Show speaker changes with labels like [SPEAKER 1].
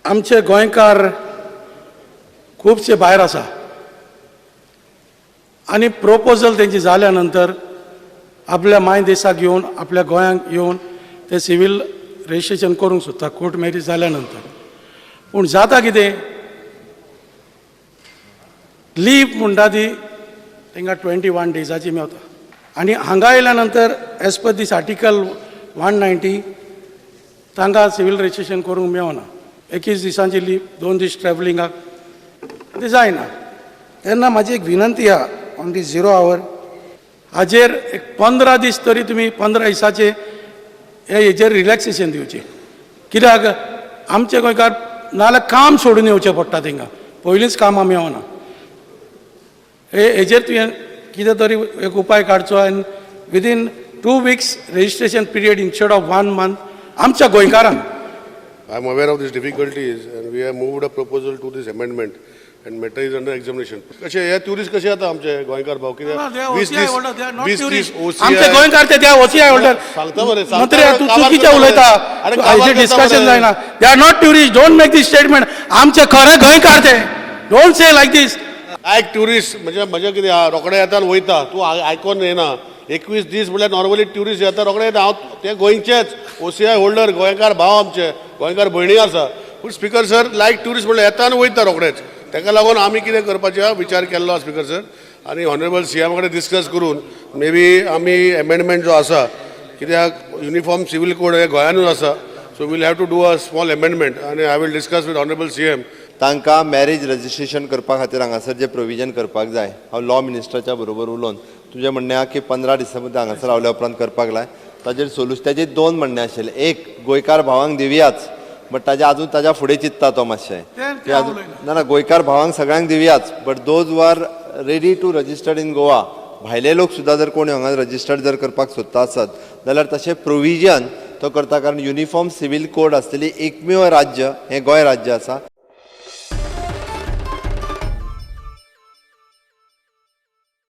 [SPEAKER 1] आमचे गोंयकार खुबशे भायर आसा आनी प्रोपोजल तेंची जाल्या नंतर आपल्या माय देशाक येवन, आपल्या गोंयांक येवन ते सिवील रजिस्ट्रेशन करूंक सोदता कोर्ट मॅरेज जाल्या नंतर. पूण जाता कितें, लीव म्हणटा ती तांकां 21 डेजाची मेवता आनी हांगा येयल्या नंतर as per this article 190 तांकां सिवील रजिस्ट्रेशन करूंक मेवना. 21 दिसांची लीव, 2 दीस ट्रॅवलिंगाक, ते जायना. तेन्ना म्हाजी एक विनंती आहा, ऑन the zero our हाजेर एक 15 दीस तरी तुमी, 15 दिसाचे हे हेजेर रिलॅक्सेशन दिवचें. कित्याक आमचे गोंयकार नाजाल्यार काम सोडून येवचें पडटा तांकां, पयलींच कामां मेवना. हे हेजेर तुवें कितें तरी एक उपाय काडचो आनी within 2 weeks registration period instead of one month आमच्या गोंयकारांक.
[SPEAKER 2] I am aware of these difficulties and we have moved a proposal to this amendment and matter is under examination. कशे हे ट्युरिस्ट कशे येता आमचे गोंयकार भाव? कित्याक 20 दीस, 20 दीस.
[SPEAKER 1] आमचे गोंयकार ते ओसीआय होल्डर.
[SPEAKER 2] सांगता मरे, सांगता.
[SPEAKER 1] मंत्री, तूं
[SPEAKER 2] काबार
[SPEAKER 1] चुकीचें
[SPEAKER 2] करता
[SPEAKER 1] उलयता.
[SPEAKER 2] मरे. अरे, काबार
[SPEAKER 1] हाजेर
[SPEAKER 2] करता
[SPEAKER 1] डिस्कशन
[SPEAKER 2] मरे.
[SPEAKER 1] जायना. They are not tourist. Don't make this statement. आमचे खरे गोंयकार ते. Don't say like this.
[SPEAKER 2] आयक, ट्युरिस्ट म्हणजे म्हणजे कितें आहा, रोखडे येता आनी वयता. तूं आयकोन येना. 21 दीस म्हणल्यार नॉर्मली ट्युरिस्ट येता, रोखडे येता. हांव ते गोंयचेच ओसीआय होल्डर गोंयकार भाव, आमचे गोंयकार भयणी आसा. पूण स्पिकर सर, लायक ट्युरिस्ट म्हणल्यार येता आनी वयता रोखडेच. ताका लागून आमी कितें करपाचें विचार केल्लो आसा स्पिकर सर, आनी ऑनरेबल सीएमा कडेन डिस्कस करून मे बी आमी एमेंडमेंट जो आसा, कित्याक युनिफॉर्म सिवील कोड हे गोंयानूच आसा, so we'll have to do a small amendment आनी I will discuss with honourable CM.
[SPEAKER 3] तांकां मॅरेज रजिस्ट्रेशन करपा खातीर हांगासर जे प्रोविजन करपाक जाय, हांव लॉ मिनिस्टराच्या बरोबर उलोवन तुजें म्हणणें आहा की 15 दिसां भितर हांगासर रावल्या उपरांत करपाक लाय. ताजेर सोल्यूशन, ताजेर दोन म्हणणें आशिल्लें. एक, गोंयकार भावांक दिवयाच, बट ताज्या अजून ताज्या फुडें चिंत्ता तो मातशें
[SPEAKER 1] तें
[SPEAKER 3] की अजून
[SPEAKER 1] उलयना.
[SPEAKER 3] ना ना, गोंयकार भावांक सगळ्यांक दिवयाच, but those who are ready to registered in Goa, भायले लोक सुद्दां जर कोण हांगा रजिस्टर्ड जर करपाक सोदता आसत जाल्यार तशें प्रोविजन तो करता, कारण युनिफॉर्म सिवील कोड आसलेली एकमेव राज्य हें गोंय राज्य आसा.